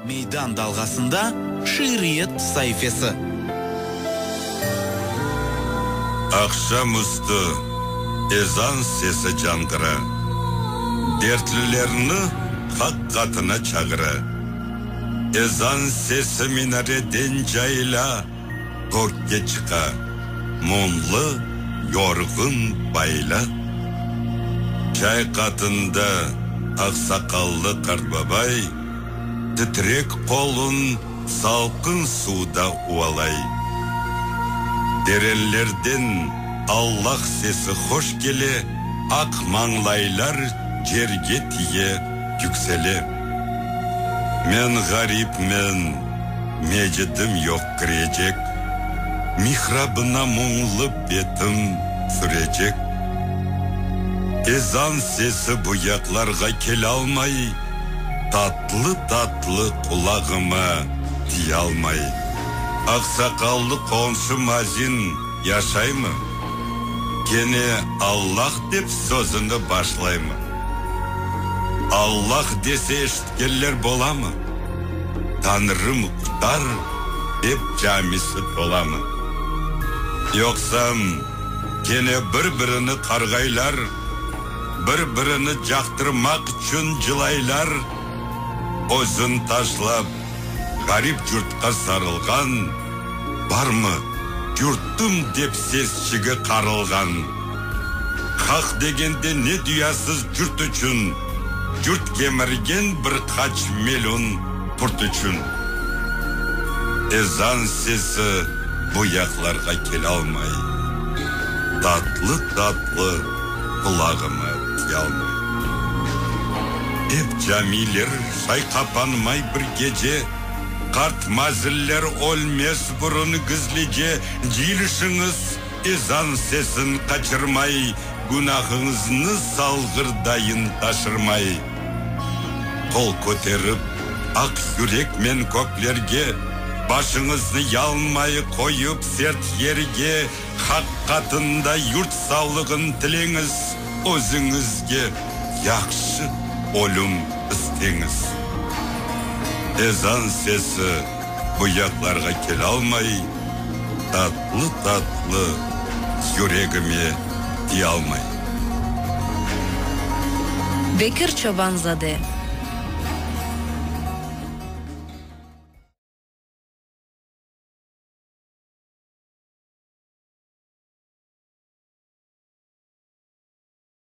Meydan dalğasında şiiriyet saifesi. Aqşam üstü ezan sesi canğıra, Dertlilerni Haq qatına çağıra. Ezan sesi minareden cayıla, Kökke çıqa, muñlı, yorğun bayıla. Çay qatında aqsaqallı qartbabay Titrek qolun salqın suvda uvalay. Derenlerden Allah sesi hoş kele, Aq mañlaylar cerge tiye, yüksele. Men ğaripmen, mecidim yoq kirecek, Mihrabına muñlı betim sürecek. Ezan sesi bu yaqlarğa kelalmay, Tatlı-tatlı qulağıma tiyalmay. Aqsaqallı qomşu Mazin yaşaymı? Kene Allah dep sözüni başlaymı? Allah dese eşitkenler bolamı? Tañrım qutar dep camisi tolamı? Yoqsam kene bir-birini qarğaylar? Bir-birini caqtırmaq içün cılaylar, Özün taşlap, ğarip yurtqa sarılğan, Barmı, yurtum dep sesçigi qarılğan? Haq degende ne duyasız curt içün, Curt kemirgen bir qaç melun qurt içün? Ezan sesi bu yaqlarğa kelalmay, Tatlı-tatlı. Qulağıma tiyalmay. Ep camiler şay qapanmay bir gece, Qart maziller ölmez burun gizlice Cıyılışıñız ezan sesin qaçırmay, Günahıñıznı salğırdayın taşırmay. Qol köterip aq yürekmen köklerge, Başıñıznı yalmay qoyıp sert yerge, Haq qatında yurt sağlığın tileñiz, Özüñizge yahşı ölüm isteñiz. Ezan sesi bu yaqlarğa kelalmay, Tatlı-tatlı yüregime tiyalmay. Bekir Çoban-zade.